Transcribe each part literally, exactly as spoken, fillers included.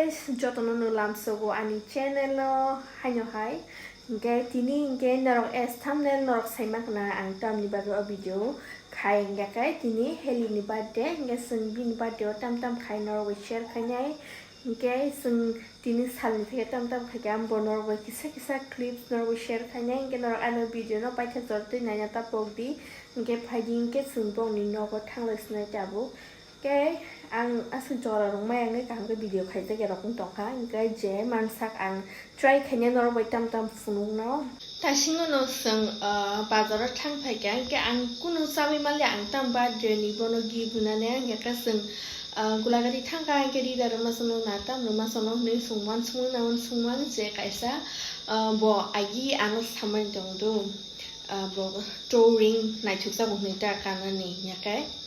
Jotono no lamsogo ani channel o haino hai. Hingke tini hingke norok as thumbnail norok sai mankha na ang tamni bagwi o video khai hingya khe tini Heli ni birthday hingke chwng bini birthday o tam tam khai norok bai share khainai. Hingke chwng tini salni theke tam tam khaikhe ang bo norok bai kisa kisa clips norok bai share khainai. Hingke norok ano video no paitha jor twi naina ta pokdi. Hingke phaidi hingke chwng bongni nogo thanglai sinai tabuk. Khe ang aswk jora rwngmaya wngwi kaham khe video khaijak ya rok wng tongkha, hwnkhe je mansak ang try khaina norok bai tam tam phunukno. Taisingo no chwng, ah, bazaro thang phaikha, hwnkhe ang kunu chawi manliya, ang tam birthday ni bono gift hwnani, hwnkhe chwng, ah, Golagati thangkha, hwnkhe Rida rwma chwngno na tam rwma chwngno hwnwi swngman swngmano swngman je kaisa, ah, bo agi ano samani tongdo, ah, bo touring naithokjago hwnwi ta kanani hwnkhe.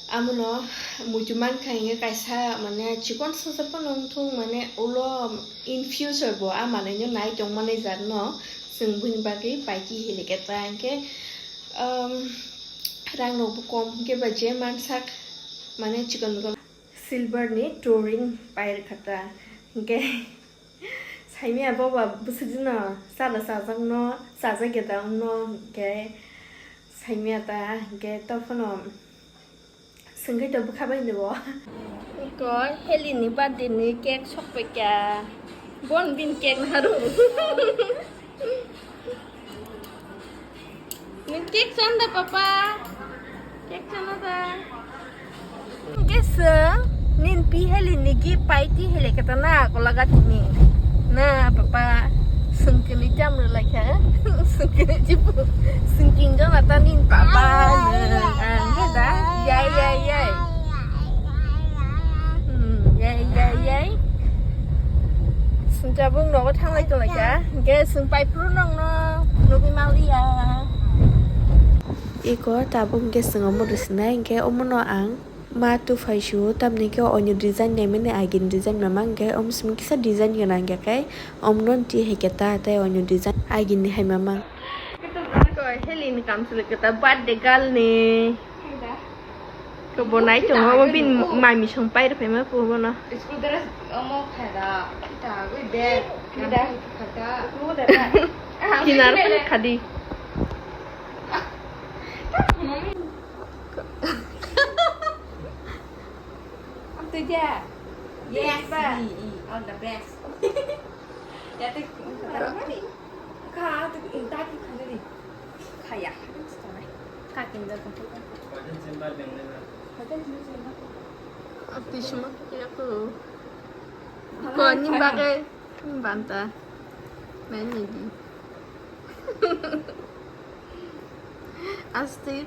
Amono muitu mankha hingke kaisa mane chikon sajak pono wngthung mane ulo in future bo a manwino nai tongmani jat no chwng buini bagwi paiki hilikhe ta hingke, um, rang rokbo kom hingke ba je mansak mane chikon mikon silver ni touring pairwkha ta hingke. Saimya boba bwswk jino chana chajakno, chajak ya da wngno hwnkhe saimya ta hwnkhe tophono swngwi to bwkha bai ni bo. Iko Heli ni birthday ni cake sok paikha. Bon bin cake naharu. Nwng cake chanda, papa? Cake chana da? Hwnkhe chwng nini pi Heli ni gift pai ti Heli khe ta na Golagati ni. Na, papa, chwng kini cham rw lai kha. Chwng kini chibu. Chwng king jona ta nini papa nwng ang khe da. Yai, yai, yai. Hmm, yai, yai, yai. Chwng tabuk nogo thanglai tonglaikha, hwnkhe chwng pai phuru nokno nugwi manliya. Iko tabuk hwnkhe chwng omo rwsinai, hwnkhe omono ang ma tuphai su, tamni khe onyo design naimani agini design mama, hwnkhe omo simi kisa design gwnang, hwnkhe omono twi hai khe ta tei onyo design agini hai mama. Iko Heli ni kamchwlwi kwtal birthday girl ni. Ko bo nai tongo, omo bini mami song pai rw phaima po bono. School dress omo khaida, kita wi bag, kita khaida. Kinar pun khadi. Apa tu dia? Yes, all the best. Ya tu. Ka tu inta tu khadi. Khaya. Ka kinda tu. Hotel sini sini. Ati sima kaya ko. Ko ni bagai banta. Nai ni di. Asti.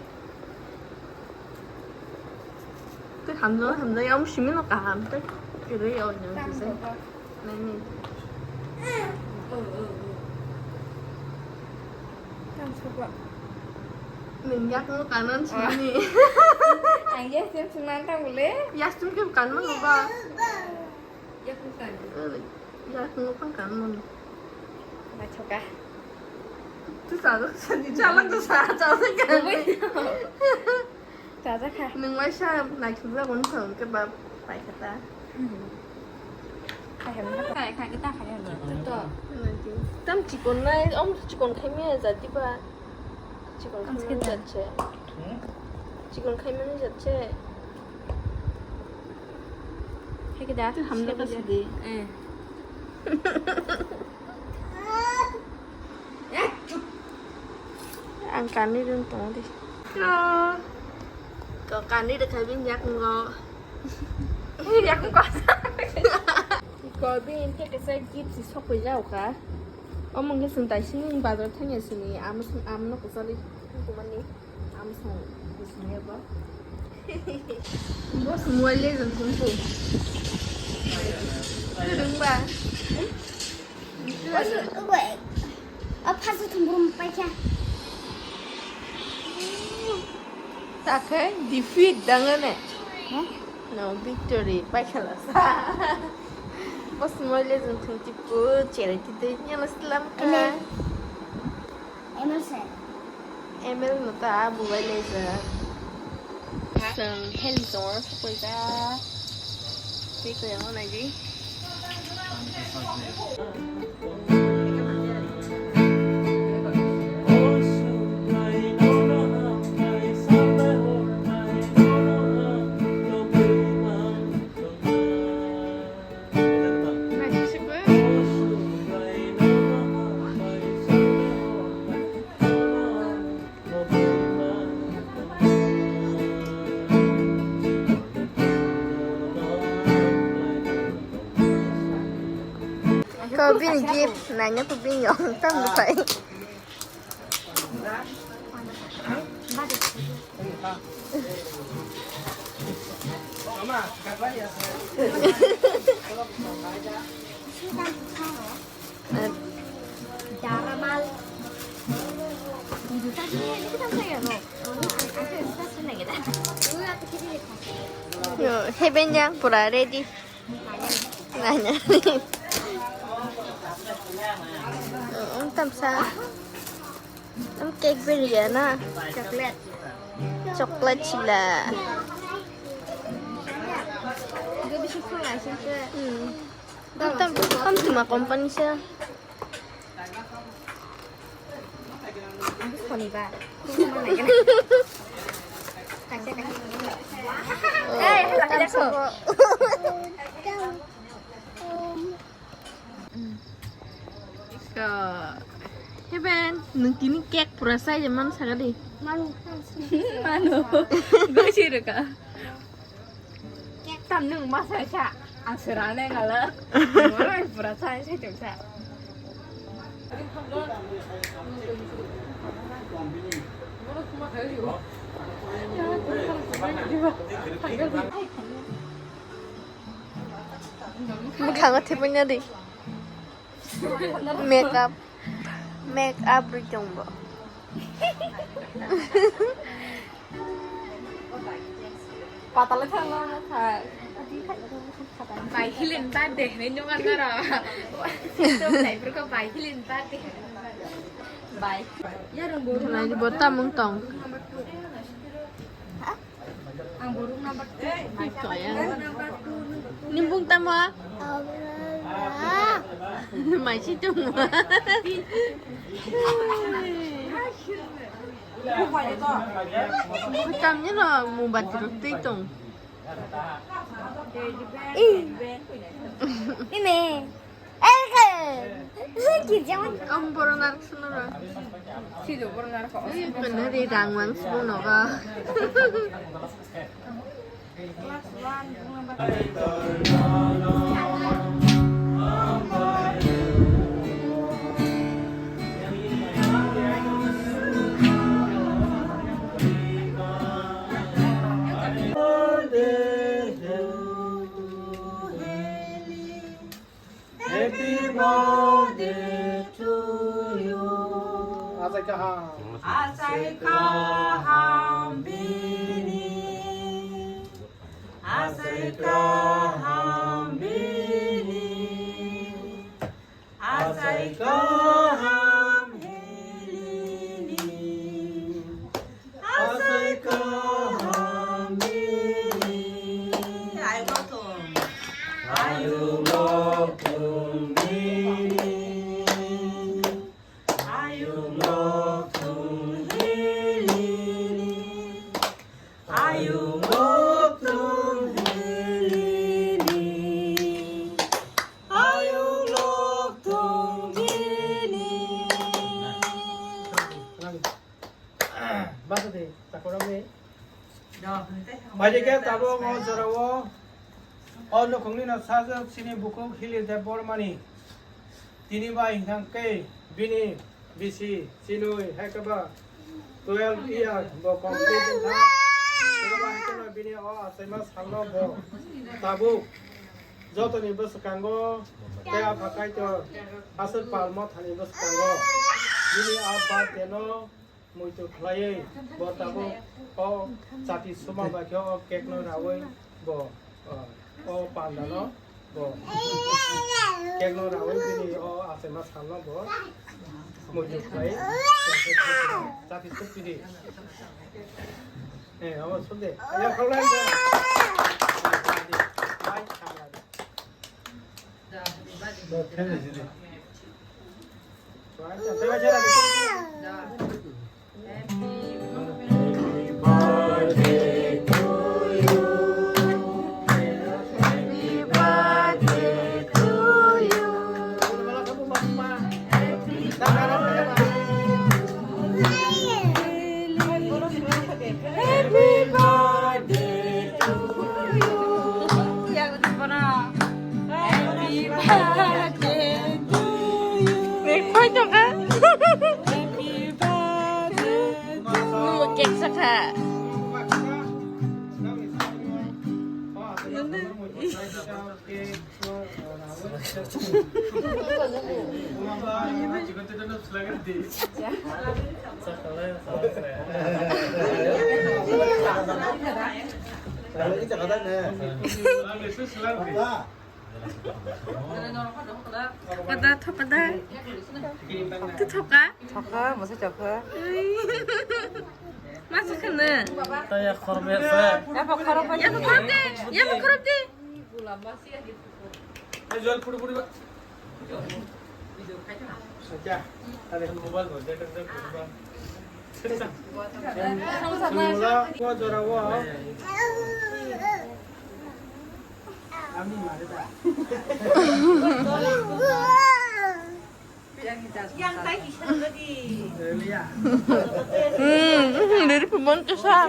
Tei hamjak hamjak ya, omo simi no kaham tei kwrwi ya o nang kisa. Nai ni. Nwng yak no kanan simi. Ang ya sem sung nang tang le. Ya sem ke kanan no ba. Yakung kan. Yakung kan kan mun. Naithoka. Tu sa sa ni chala tu sa sa sa kan. Sa sa kha. Nung mai sa naithok ja gon sa ke ba pai kata. Khai khai kita khai lo. To. Tam chikon nai om chikon khai me jati ba. Chikon khai me jat che. Chikon khai me jat che. Heke da. Tu hamle ka sidi. Eh. Ang kani run tong di. Hello. Ko kani de khabin yak ngo. Yak ngo. Ko bin te kesa gift si sokoi jao ka. Omo hwnkhe chwng taisini bazar thangya sini, amo song, amo no kwchali tongmani, amo song bisingya bo. Bo se Mobile Legends wngkhe. Kwrwngba. O phasu thumrum paikha. Takhe defeat dangane. Huh? No victory paikhala sa. Boss Mobile Legends thung tipu chere titui nyala slam ka. Ene. Ene se. M L no ta Mobile Legends. Song heli song sokoi ta. Tei ko yang nai di. Ko bini gift naina ko bini ong tam pai. Yo, heben yang pura ready. Nanya. Ang tamsa. Ang cake beri ya na. Chocolate. Chocolate sila. Hmm. Tam tam tam tuma company sa. Ang gusto ko ni ba? Gusto mo na yan? Kasi na. Oh, eh, tamsa. Ka, heben, nung tini cake pura sai je man sagadi. Manu. Manu. Gosi reka. Tam nung masa sa, ang serane ngala. Moro pura sai sai tum sa. Mwkhango thepui na di. Make up, make up rwi tong bo. Patala thangna thang. Bai hilin ba de hinwi nung ang naro. Tok nai purko bai hilin ba de. Bai. Yarung bo. Nai bo tamung tong. Ang borok number two. Kaya. Nimbung tamo? Mai si tong. Tam ni no mubati rok tei tong. Ine. Eke. Ike jangan. Om boron ar sunura. Sido boron ar ko. Ih, bener di dangwang sibung nogo. Happy birthday to you. Achai kaham. Achai kaham bini. Achai kaham bini. Achai kaham helini. Achai kaham bini. Ayung lokthung. Ayung lokthung bini. Ayung lokthung helini. Ayung lokthung helini. Ayung lokthung bini. Basa de, takorami. Paidike tabuk o jorao o nukhungni no sajak chini bukhuk Hili Debbarmani. Tini bai hwnkhe bini bisi chinwi hai khe ba twelve year bo complete wngkha. Tini bai hwnkhe no bini o achaima salno bo tabuk jotoni bwskango tei Apha Kaitor aswk palmo thani bwskango bini a birthday no muitu khlaiwi bo tabuk o chati suma bai khe o cake no raui bo, o, o panda no bo cake no raui bini o achaima salno bo muitu khlai chati suk pidi. Eh, abo suk de. Ya, khaulai de. Bai, khamla de. Nungbo cake sakha. Thopada, thopada. Tu thoka? Thoka, masa thoka. Ui. Masa kena. Taya khorbe se. Yapa khorop di. Yapa khorop di. Yapa khorop di. Ai, jol puri puri ba. Sacha. Are mobile bo, data, data, ba. Mula, ko jora wo. Ami mare da. Yang tai kisah tadi. Elia. Hmm, hmm, dari pemon kesal.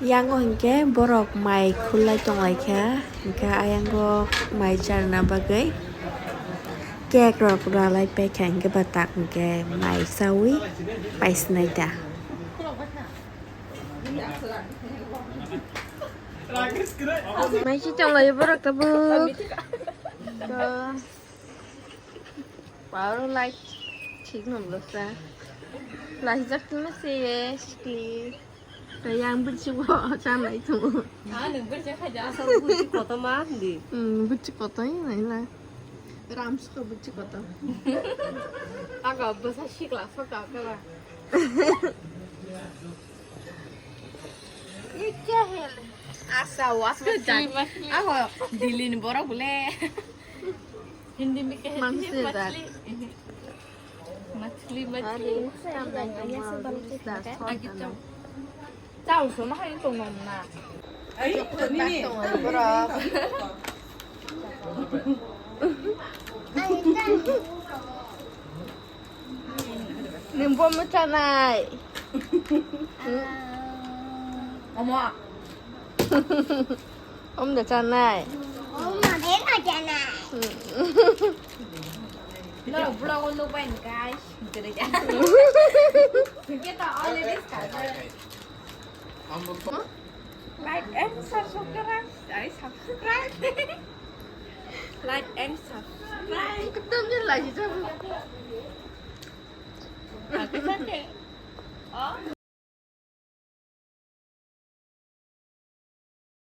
Yang o hinkhe borok mai khulai tonglaikha, hinkhe ayang o mai charna bagwi cake rok ralai paikha, hinkhe batak hinkhe mai chawi paisnai da. Mai si tonglaio borok tabuk. To, power light thik nang bwsa. Laijak tongma se sikli. To yang bwswk bo chanai tongo. Ah, nwng bwswk khaida asal bwswk kotorma di. Hmm, bwswk kotor nai la. Ramsko bwswk kotor. Aga bwsa sikla soka kala. Ye kya hai? Asa, wasko jat. Ako Delhi ni borok bole. Hindi mein kehte hain machli. Machli, machli. Agi to. Chao so ma hai tong nom na. Ai, to ni ni. Nwng bo mwchanai. Omo. Om da chanai. Om ma de ma chanai. No, vlog on no bai guys. Kita already started. Like and subscribe. Ay, subscribe. Like and subscribe. Ekdom je laji jabu. Aku sate. Oh,